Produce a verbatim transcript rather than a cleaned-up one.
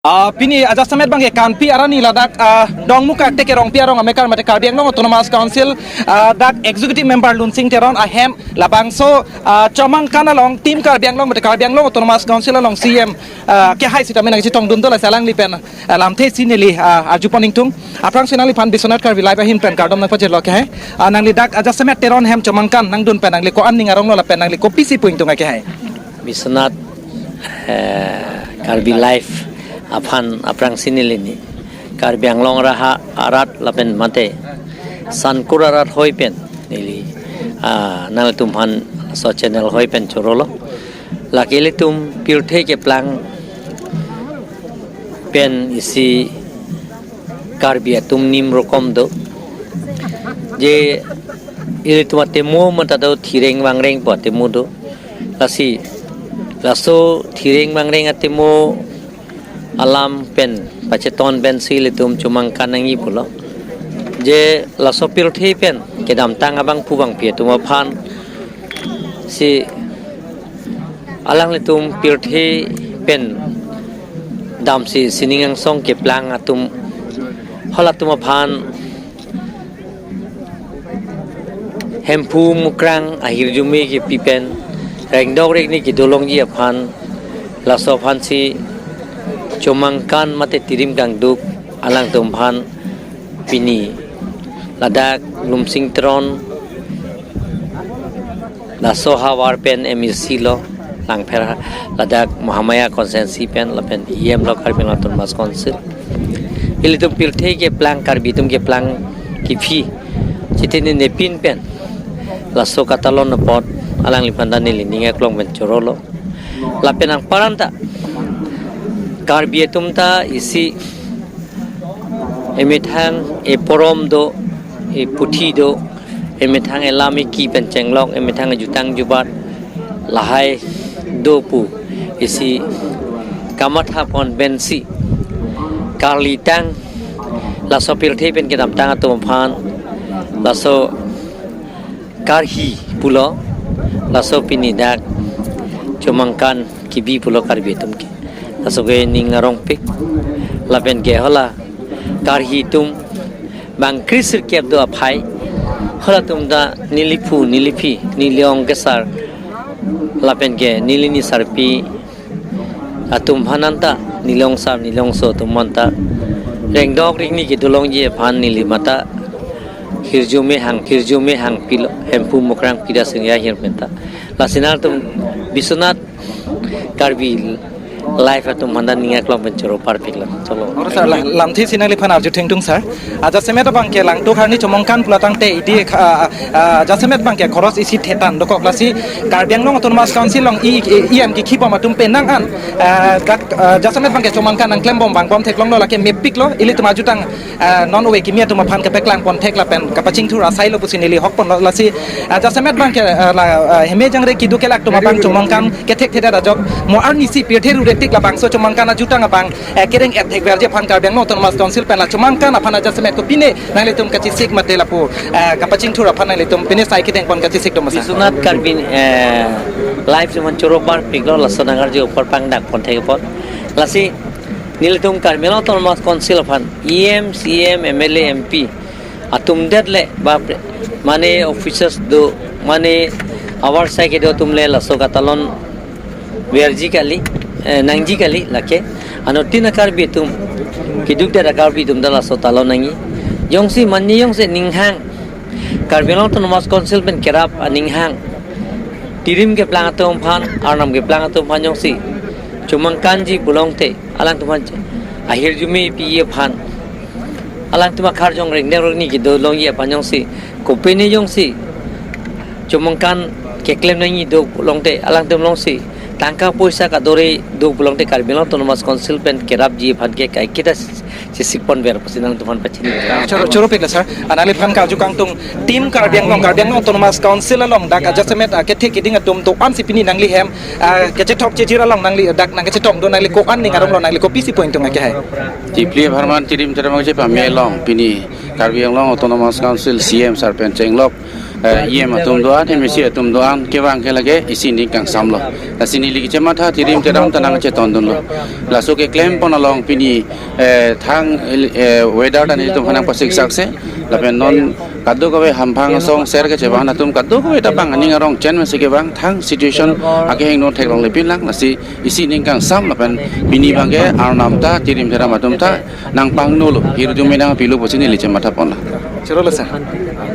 Ah, pini ajasemet abangke Kanpi arni ladak, ah, Dongmukak Tekerongpi arong amekar mate Karbi Anglong Autonomous Council, ah, dak Executive Member Lunsing Teron ahem labangso, ah, Chomangkan along Team Karbi Anglong mate Karbi Anglong Autonomous Council along C M, ah, kehai sitame nangchetongdun dola si alangli pen, ah, lamthe si neli, ah, arjupon ingtung. Aphrangsi nangliphan Biswanath Karbi Live ahin pen kardom nangpajirlo kehai. Ah, nangli dak ajasemet Teron hem Chomangkan nangdun pen nangli ko-an ning aronglo lapen nangli kopisi pu ingtung kehai. Biswanath, eh, Karbi Live aphan aphrangsi neli ni Karbi Anglong raha arat lapen mate Sankur arat hoi pen neli, ah, nanglitumphan so channel hoi pen chorolo. Lake ilitum pirthe keplang pen isi Karbi atum nim rokom do. Je ilitum atemo mata do thireng vangreng pu atemo do. Lasi laso thireng vangreng atemo alam pen pacheton pensi ilitum Chomangkan nangji pulo. Je laso pirthe pen kedamtang abangphu bangpi atum aphan si alanglitum pirthe pen damsi sining angsong keplang atum halatum aphan Hemphu mukrang ahirjume kepi pen rengdok rengni kedolongji aphan laso aphansi Chomangkan mate Tirim Kangduk alangtum aphan pini ladak Lunsing Teron laso havar pen M A C lo, Langpher ladak Mahamaya constituency pen lapen E M lo Karbi Anglong Autonomous Council. Ilitum pirthe keplang Karbi atum keplang kephi chitini nepin pen laso katalon apot alangliphan ta neli ning aklong pen chorolo. Lapen anparta Karbi atum ta isi emethang eporom do, eputhi do, emethang elam eki pen chenglok, emethang ejutang jubat lahai do pu isi kamatha pon pensi karlitang laso pirthe pen kedamtang atum aphan laso karhi pulo, laso pini dak Chomangkan kebi pulo Karbi atum ke. Laso ke ning arongpik lapen ke hala karhi atum bang kre sirkep do aphai, halatum ta neliphu neliphi neli ong kesar lapen ke neli ni sarpi atum aphan anta neli ongsar neli ongso atum anta rengdok rengni kedolongji aphan neli mata hirjume hang hirjume hang pilo Hemphu mukrang pida singya hir penta. Lasi nangtum Biswanath Karbi Live atum aphan ta ning aklong pen choro parpiklo. Cholo. Oro sir, la- lamthe si nangliphan arju thengtung sir. Ajasemet abangke Langtuk arni Chomangkan pulo tangte idi, ah, ah, ajasemet abangke khoros isi thetan dokok, lasi Karbi Anglong Autonomous Council along E M kikhi bom atum penang an, ah, dak, ah, ajasemet abangke Chomangkan nangklem bom vangbom theklonglo, lake mepiklo, ilitum ajutang, ah, non ove kimi atum aphan kepeklang pon thek lapen kapachingthur asai lo pusi neli hok ponlo, lasi, ah, ajasemet abangke, ah, la, ah, heme jangre kedo kelak atum abang Chomangkan kethekthedet ajok mo arnisi pirthe rure tik labangso Chomangkan ajutang abang, eh, kereng-et thekverji aphan Karbi Anglong Autonomous Council pen la Chomangkan aphan ajasemet kopine nanglitum kachesik mate lapu, eh, kapachingthur aphan nanglitum pine sai kedeng pon kachesik do ma sir? Biswanath Karbi, eh, Live atum aphan choro parpiklo, laso nang arju apor pangdak pon thek apor. Lasi nelitum Karbi Anglong Autonomous Council aphan E M, C M, M L A, M P atum det le ba pre- mane officers do, mane avar sai kedo atum le laso katalon verji kali, eh, nangji kali lake. Anuttin a-Karbi atum, keduk det a-Karbi atum ta laso talon nangji. Jongsi mane jongsi ninghang Karbi Anglong Autonomous Council pen kerap aninghang Tirim keplang atum aphan, Arnam keplang atum aphan jongsi Chomangkanji pulote alangtum aphan ahirjume pi aphan, alangtum akharjong rengdok rengni kedolongji aphan jongsi kopine jongsi Chomangkan keklem nangji do pulote, alangtum jongsi tangka poisa kadore do pulote Karbi Anglong Autonomous Council pen kerapji aphan ke kaiketa chesik ponver pusi nangtum aphan pachini. Choro, choro pik la sir. Nangliphan karju kangtung Team Karbi Anglong, Karbi Anglong Autonomous Council along dak ajasemet, ah, kethe keding atum do-an si pini nangli hem, ah, kachethok chejir along nangli dak nangkachetong do, nangli ko-an ning aronglo, nangli kopisi pu ingtung kehai? Deeply apharman Tirim Teron abangsi pame along pini Karbi Anglong Autonomous Council C M sir pen chenglok Eh, E M atum do-an, M A C atum do-an, kevang ke lake isi ning kangsamlo. Lasi neli kechematha Tirim Teron ta nangchetondunlo. Laso keklem pon along pini, eh, thang, eh, weather ta nelitum aphan nangpasiksak se. Lapen non kadokave hamphang asong ser kechevang atum kadokave ta bang aning arong chen masi kevang thang situation akehingno theklong lepin lang. Lasi isi ning kangsam lapen pini abangke Arnam ta Tirim Teron atum ta nangpangnolo. Hirjume nangpilo pusi neli chematha ponlo. Chorolo sir.